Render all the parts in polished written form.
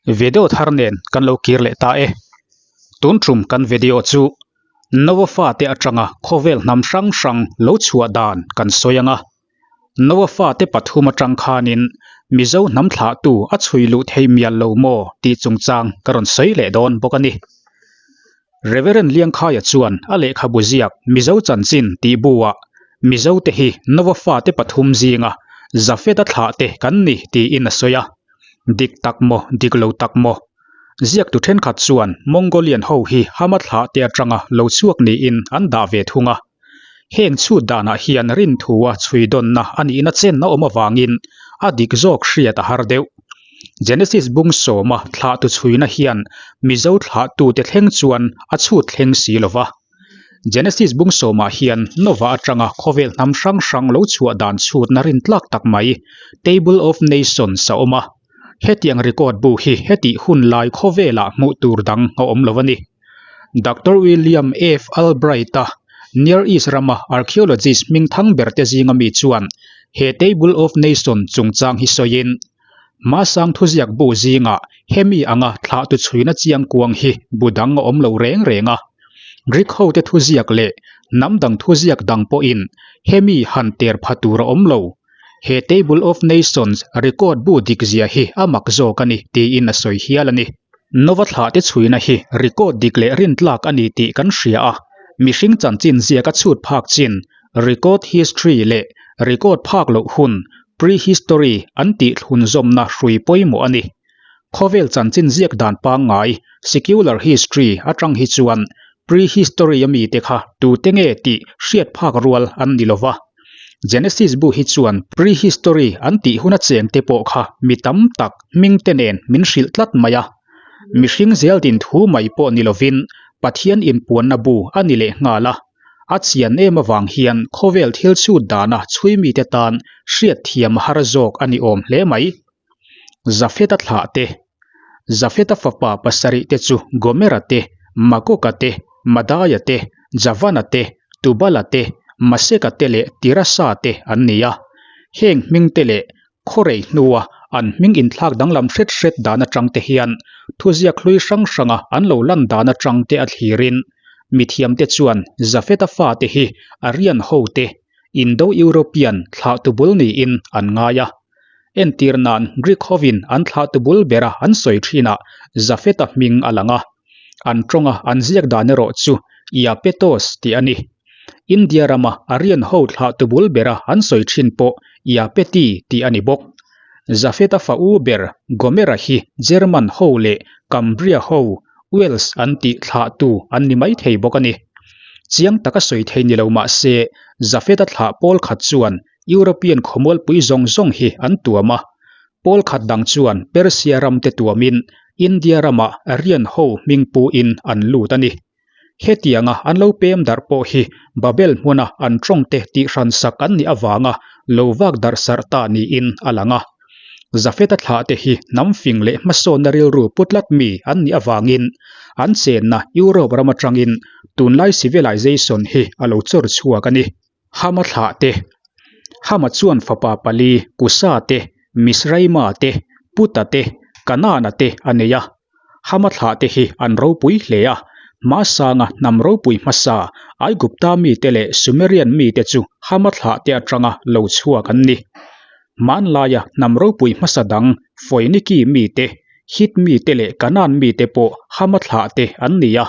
Video thar nen kan lo kir leh ta e. Tun tum kan video chu Noa fate atanga khawvel hnam hrang hrang lo chhuah dan kan sawi ang a. Noa fate pathum atang khanin Mizo hnam thlahtu a chhui luh thei mial lo maw tih chungchang ka rawn sawi leh dawn bawk a ni. Reverend Liangkhaia chuan a lehkhabu ziak Mizo Chanchin tih bu-ah Mizote hi Noa fate pathum zinga Jafet-a thlahte kan ni tiin a sawi a. Dik tak maw, dik lo tak maw? Ziaktu thenkhat chuan Mongolian ho hi Hama thlahte atanga lo chhuak niin an dah ve thung a. Heng chhut danah hian rinthua chhuidawnna a nihna chen a awm avangin a dik zawk hriat a har deuh. Genesis bung sawma thlahtu chhuina hian Mizo thlahtute thleng chuan a chhut thleng si lo va. Genesis bung sawmah hian Nova atanga khawvel hnam hrang hrang lo chhuah dan chhutna rintlak tak mai Table of Nations a awm a. Hetiang record bu hi hetih hun lai khawvelah hmuh tur dang a awm lo a ni. Doctor William F. Albright-a, Near East rama archaeologist hming thang berte zinga mi chuan he Table of Nation chungchang hi sawiin, Hmasang thuziak bu zingah hemi anga thlahtu chhuina chiang kuang hi bu dang a awm lo reng reng a. Greek hote thuziak leh hnam dang thuziak dang pawhin hemi han ter pha tur a awm lo. He Table of Nations record bu dik zia hi a mak zawk a ni tiin a sawi hial a ni. Nova thlahte chhuina hi record dik leh rintlak a ni tih kan hria a, mihring chanchin ziak a chhut phak chin record history leh record phak loh hun prehistory an tih thlunzawmna hrui pawimawh a ni. Khawvel chanchin ziak dan pangngai secular history atang hi chuan prehistory a mite kha tute nge tih hriat phak rual an ni lova. Genesis bu hi chuan prehistory an tih huna chengte pawh kha mi tam tak hmingte nen min hrilh tlat mai a. Mihring zel din thu mai pawh ni lovin Pathian inpuanna bu a ni leh nghal a. A chian em avang hian khawvel thil chhut dana chhui mite tan hriat thiam a har zawk a ni awm hle mai. Jafeta thlah te, Jafeta fapa pasarih te chu Gomera te, Magoga te, Madaia te, Javana te, Tubala te, Maseka te leh Tirasa te an ni a. Heng hming te leh khawrei hnua an hming inthlak danglam hret hret dan atang te hian thuziak hlui hrang hranga an lo lan dan atang te a thlirin mithiamte chuan Jafeta fate hi Aryan ho te, Indo-European thlahtu bul niin an ngai a. Entir nan Greek hovin an thlahtu bul bera an sawi thinah Jafeta hming a lang a. An tawnga an ziak dan erawh chu Iapetos tih a ni. India rama Aryan ho thlahtu bul bera an sawi thin pawh Iapeti tih a ni bawk. Jafeta fa u ber Gomera hi German ho leh Cambria ho, Wales an tih thlahtu an ni maithei bawk a ni. Chiang taka sawi thei ni lo mah se Jafeta thlah pawl khat chuan European khawmualpui zawng zawng hi an tuam a, pawl khat dang chuan Persia ram te tuamin India ramah Aryan ho hming puin an lut a ni. Hetianga an lo pem darh pawh hi Babel hmuna an tawngte tihhran sak an nih avanga lo vak darh sarh ta niin a lang a. Jafeta thlahte hi hnam fing leh hmasawnna rilru pu tlat mi an nih avangin an chenna Europe ram atangin tunlai civilization hi a lo chawr chhuak a ni. Hama thlah te, Hama chuan fapa pali Kusa te, Misraima te, Puta te, Kanana te a nei a. Hama thlah te hi an ropui hle a, hmasanga hnam ropui hmasa Aigupta mite leh Sumerian mite chu Hama thlah te atanga lo chhuak an ni. Hmanlaia hnam ropui hmasa dang Foiniki mite, Hit mite leh Kanan mite pawh Hama thlah te an ni a.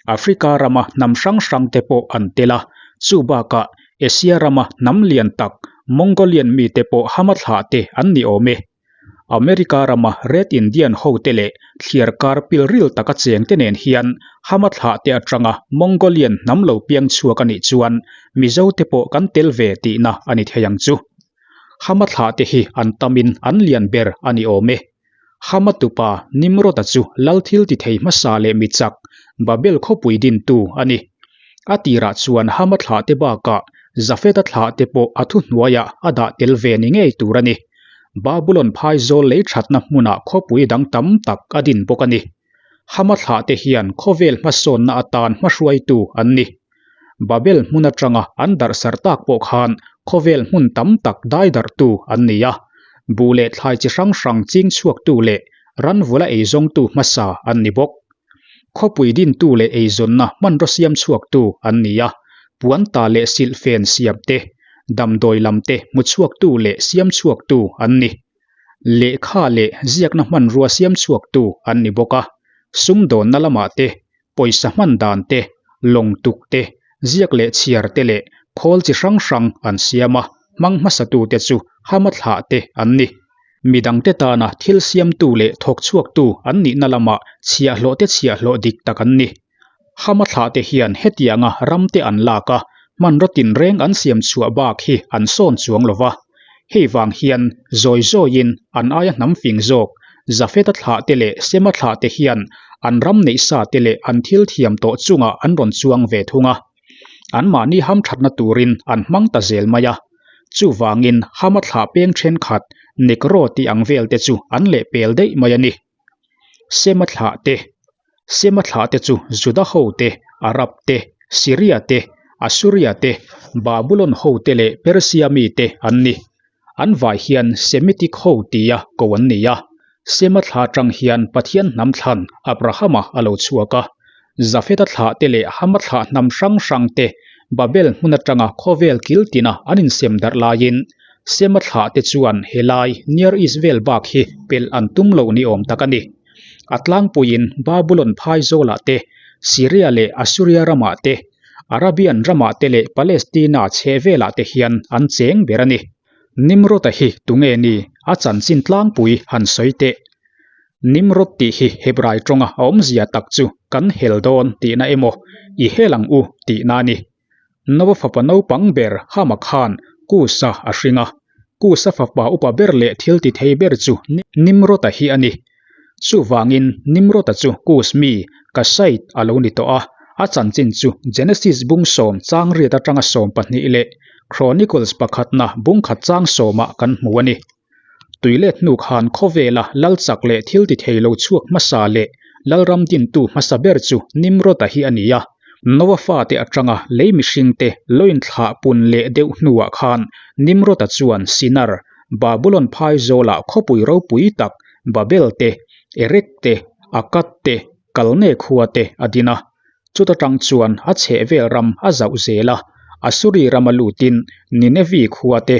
Africa rama hnam hrang hrang te pawh an tel a, chu bakah Asia rama hnam lian tak Mongolian mite pawh hama thlah te an ni awm e. America rama Red Indian ho te leh thliar kar pilril taka cheng te nen hian hama thlah te atanga Mongolian hnam lo piang chhuak a nih chuan Mizo te pawh kan tel ve tihna a ni thei ang chu. Hama thlah te hi an tamin an lian ber a ni awm e. Hama tupa Nimrod-a chu lal thil ti thei hmasa leh mi chak, Babel khawpui dintu a ni. A tirah chuan Hama thlahte bakah Jafet-a thlahte pawh a thuhnuaiah a dah tel ve ni ngei tur a ni. Babulon phaizawl lei thatna hmunah khawpui dang tam tak a din bawk a ni. Hama thlahte hian khawvel hmasawnna atan hmahruaitu an ni. Babel hmun atanga an darhsarh tak pawh khan khawvel hmun tam tak daidarhtu an ni a, buh leh thlai chi hrang hrang ching chhuaktu leh Ranvula eizawngtu hmasa an ni bawk. Khawpui dintu leh eizawnna hmanraw siam chhuaktu an ni a, puanta leh silhfen siam te, damdawi lam te hmu chhuaktu leh siam chhuaktu an ni. Lehkha leh ziakna hmanrua siam chhuaktu an ni bawk a, sumdawnna lamah te, pawisa hman dan te, lawng tuk te, ziak leh chhiar te leh khawl chi hrang hrang an siam a, hmang hmasatute chu Hama thlah te an ni. Midangte tana thil siamtu leh thawk chhuaktu an nihna lamah chhiahhlawh te chhiahhlawh dik tak an ni. Hama thlah te hian hetianga ram te an lak a, hmanraw tinreng an siam chhuah bak hi an sawn chuang lo va. Hei vang hian zawi zawiin an aia hnam fing zawk, Jafeta thlah te leh Sema thlah te hian an ram neih sa te leh an thil thiam tawh chungah an rawn chuang ve thung a. Anmahni hamthatna turin an hmang ta zel mai a. Chuvangin Hama thlah peng thenkhat Negro tih ang vel te chu an lehpel daih mai a ni. Sema thlah te, Sema thlah te chu Juda ho te, Arab te, Syria te, Assuria te, Babulon ho te leh Persia mi te an ni. An vai hian Semitic ho tia ko an ni a. Sema thla atang hian Pathian hnam thlan Abrahama a lo chhuak a. Jafeta thlah te leh Hama thlah hnam hrang hrang te Babel hmun atanga khawvel kil tina an insem darh laiin Sema thlah te chuan helai Near East vel bak hi pelh an tum lo ni awm tak a ni. A tlangpuiin Babulon phaizawlah te, Syria leh Assuria ramah te, Arabian ramah te leh Palestina chhehvelah te hian an cheng ber a ni. Nimrod-a hi tunge ni? A chanchin tlangpui han sawi teh. Nimrod tih hi Hebrai tawnga a awmzia tak chu kan hel dawn tihna emaw, i hel ang u tihna a ni. Noa fapa naupang ber Hama khan Kusa a hring a. Kusa fapa upa ber leh thil ti thei ber chu Nimrod-a hi a ni. Chuvangin Nimrod-a chu Kus mi, Kasaid a lo ni tawh a, a chanchin chu Genesis bung sawm chang riat atanga 12 leh Chronicles pakhatna bung khat chang sawmah kan hmu a ni. Tuilet hnu khan khawvela lal chak leh thil ti thei lo chhuak hmasa leh lalram dintu hmasa ber chu Nimrod-a hi a ni a. Noa fate atanga lei mihringte lo inthlah pun leh deuh hnuah khan Nimrod-a chuan Sinar, Babulon phaizawlah khawpui ropui tak Babel te, Erek te, Akkad te, Kalne khua te a din a. Chuta tang chuan a chhehvel ram a zauh zel a, Asuri rama lutin Ninevi khua te,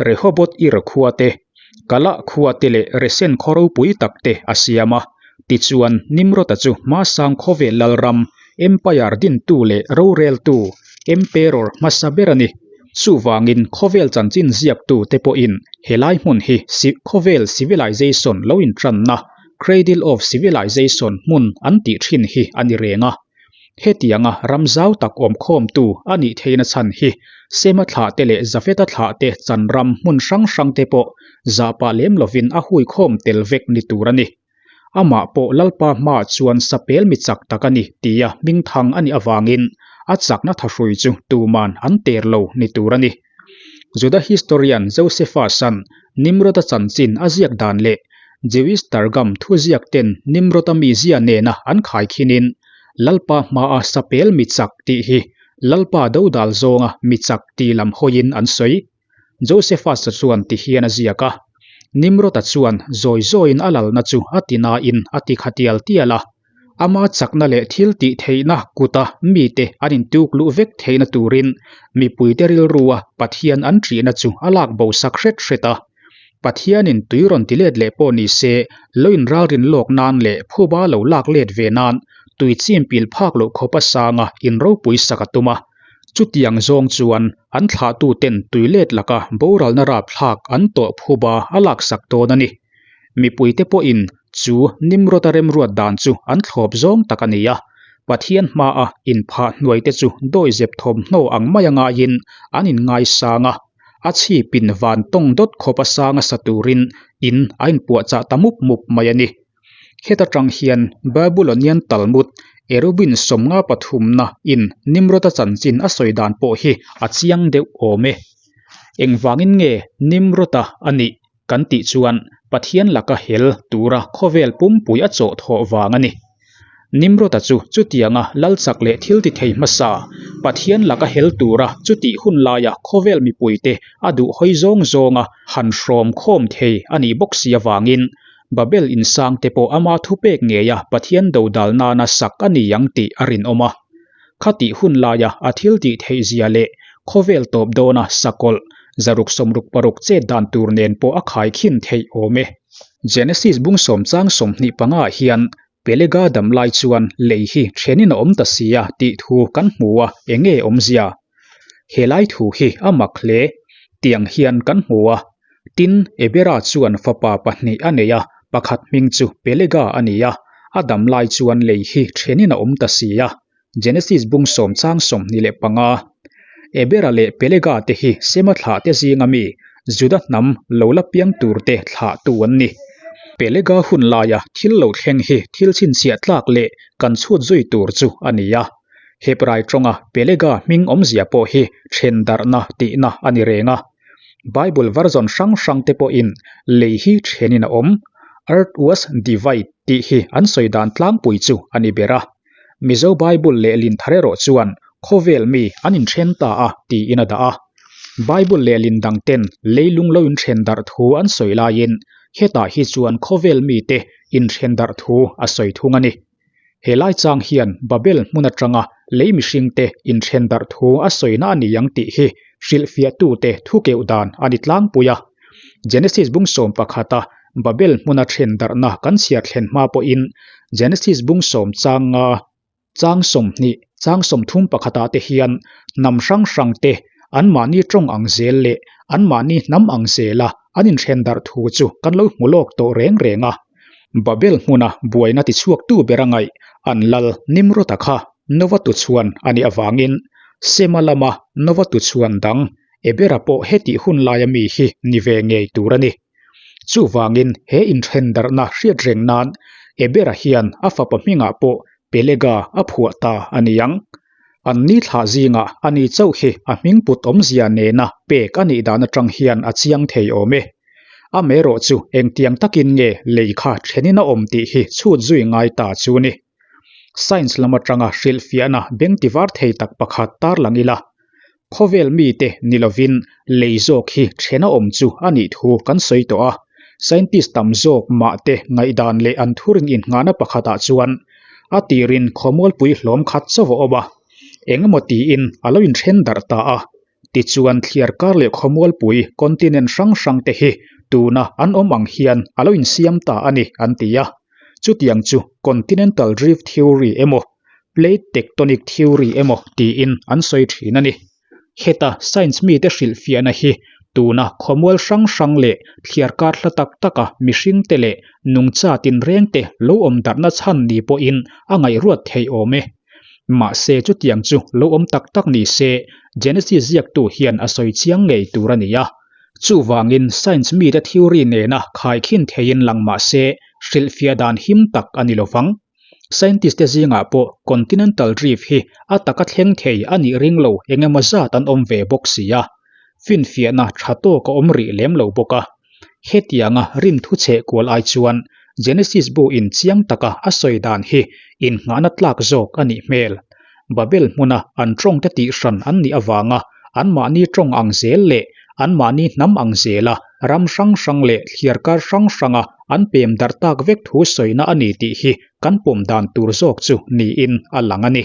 Rehoboth Ir khua te, Kalah khua te leh Resen khaw ropui tak te a siam a. Tichuan, Nimrod-a chu hmasang khawvel lalram, empire dintu leh roreltu, emperor, hmasa ber a ni. Chuvangin, khawvel chanchin ziaktu te pawhin helai hmun hi khawvel civilization lo intranna, cradle of civilization, hmun an tih thin hi a ni reng a. Hetianga ram zau tak awmkhawmtu a nih theihna chhan hi Sema thlahte leh Jafeta thlahte chan ram hmun hrang hrangte pawh zahpah lem lovin a huikhawm tel vek ni tur a ni. Amah pawh Lalpa hmaah chuan sapel mi chak tak a ni tia hmingthang a nih avangin a chakna thahrui chu tuman an ter lo ni tur a ni. Juda historian Josephus-a'n Nimrod-a chanchin a ziak dan leh Jewish Targum thuziak ten Nimrod-a mizia nena an khaikhinin Lalpa hmaa sapel mi chak tih hi Lalpa dodal zawnga mi chak ti lam hawiin an sawi. Josephus-a chuan ti hian a ziak a, Nimrod-a chuan zawi zawiin a lalna chu a ti nain a ti kha tial tial a. Ama chakna leh thil tih theihna kuta mite an intuk luh vek theihna turin mipuite rilrua Pathian an ṭihna chu a lak bo sak hret hret a. Pathianin tui rawn ti let leh pawh ni se, lo inralrin lawk nan leh phuba lo lak let ve nan tui chim pil phak loh khawpa sanga inropui sak a tum a. Chutiang zawng chuan an thlahtuten tui let laka boralna rapthlak an tawh phuba a laksak dawn a ni. Mipuite pawhin chu Nimrod-a remruat dan chu an thlawp zawng tak a ni a, Pathian hmaa inphah hnuaite chu dawizep thawmhnaw ang maia ngaiin an inngaisang a, a chhipin van tawng dawt khawpa sanga sa turin in a inpuahchah ta mup mup mai a ni. Heta tang hian Babylonian Talmud, Erubin 53 na in Nimrod-a chanchin a sawi dan pawh hi a chiang deuh awm e. Engvangin nge Nimrod-a a nih kan tih chuan Pathian laka hel tura khawvel pumpui a chawh thawh vang a ni. Nimrod-a chu chutianga lal chak leh thil ti thei hmasa, Pathian laka hel tura chutih hun laia khawvel mipuite a duh hawi zawng zawnga han hrawm khawm thei a nih bawk si avangin. Babel insang te pawh ama thupek ngeia Pathian dodal nana sak a ni ang tih a rinawm a. Khatih hun laia a thil tih theih zia leh khawvel tawp dawna sakawlh zaruk 66 chet dan tur nen pawh a khaikhin theih awm e. Genesis bung sawm chang 25 ah hian Pelega dam lai chuan lei hi thenin a awm ta si a tih thu kan hmu a, enge awmzia? He lai thu hi a mak hle. Tiang hian kan hmu a. Tin, Ebera chuan fapa pahnih a nei a, pakhat hming chu Pelega a ni a, a dam lai chuan lei hi thenin a awm ta si a. Genesis bung sawm chang 25. Ebera leh Pelega te hi Sema thlah te zinga mi, Juda hnam lo la piang tur te thlahtu an ni. Pelega hun laia thil lo thleng hi thil chhinchhiah tlak leh kan chhut zui tur chu a ni a. Hebrai tawnga Pelega hming awmzia pawh hi then darhna tihna a ni reng a. Bible version hrang hrang te pawhin lei hi thenin a awm, Earth was divide tih hi an sawi dan tlangpui chu a ni ber a. Mizo Bible lehlin thar erawh chuan khawvel mi an inthen ta a tiin a dah a. Bible lehlin dang ten leilung lo inthen darh thu an sawi laiin hetah hi chuan khawvel mite inthen darh thu a sawi thung a ni. He lai chang hian Babel hmun atanga lei mihringte inthen darh thu a sawina a ni ang tih hi hrilhfiahtute thukeuh dan a ni tlangpui a. Genesis bung sawm pakhata Babel hmuna then darhna kan chhiar thlen hma pawhin Genesis bung sawm chang nga, chang 20, chang 30 pakhatah te hian hnam hrang hrang te anmahni tawng ang zel leh anmahni hnam ang zela an inthen darh thu chu kan lo hmu lawk tawh reng reng a. Babel hmuna buaina tichhuaktu ber a ngaih an lal Nimrod-a kha Nova tuchhuan a nih avangin Sema lama Nova tuchhuan dang Ebera pawh hetih hun laia mi hi ni ve ngei tur a ni. Chuvangin he inthen darhna hriat reng nan Ebera hian a fapa hmingah pawh Pelega a phuah ta a ni ang. An ni thlah zingah a ni chauh hi a hming put awmzia nena pek a nih dan atang hian a chiang thei awm e. Amaherawh chu engtiang takin nge lei kha thenin a awm tih hi chhut zui ngai ta chu ni. Science lam atanga hrilhfiahna beng tivar thei tak pakhat tarlang ila, Khawvel mite ni lovin lei zawk hi then a awm chu a nih thu kan sawi tawh a. Scientist tam zawk mah te ngaihdan leh an thurin innghahna pakhatah chuan a tirin khawmualpui hlawm khat chauh a awm a, engemaw tiin a lo inthen darh ta a. Tichuan thliarkar leh khawmualpui continent hrang hrang te hi tuna an awm ang hian a lo insiam ta a ni an ti a. Chutiang chu continental drift theory emaw Plate tectonic theory emaw tiin an sawi thin a ni. Heta science mite hrilhfiahna hi tuna khawmual hrang hrang leh thliarkar hla tak taka mihringte leh nungcha tinrengte lo awm darhna chhan ni pawhin a ngaihruat theih awm e. Mahse chutiang chu lo awm tak tak ni se Genesis ziaktu hian a sawi chiang ngei tur a ni a. Chuvangin science mite theory nena khaikhin theiin lang mahse hrilhfiah dan him tak a ni lovang. Scientist te zingah pawh continental drift hi a taka thleng thei a nih ring lo engemaw zat an awm ve bawk si a, finfiahna tha tawk a awm rih lem lo bawk a. Hetianga rin thu chheh kual ai chuan Genesis bu in chiang taka a sawi dan hi innghahna tlak zawk a nih hmel. Babel hmuna an tawng te tih hran an nih avanga anmahni tawng ang zel leh anmahni hnam ang zela ram hrang hrang leh thliarkar hrang hranga an pem darh tak vek thu sawina a ni tih hi kan pawm dan tur zawk chu niin a lang a ni.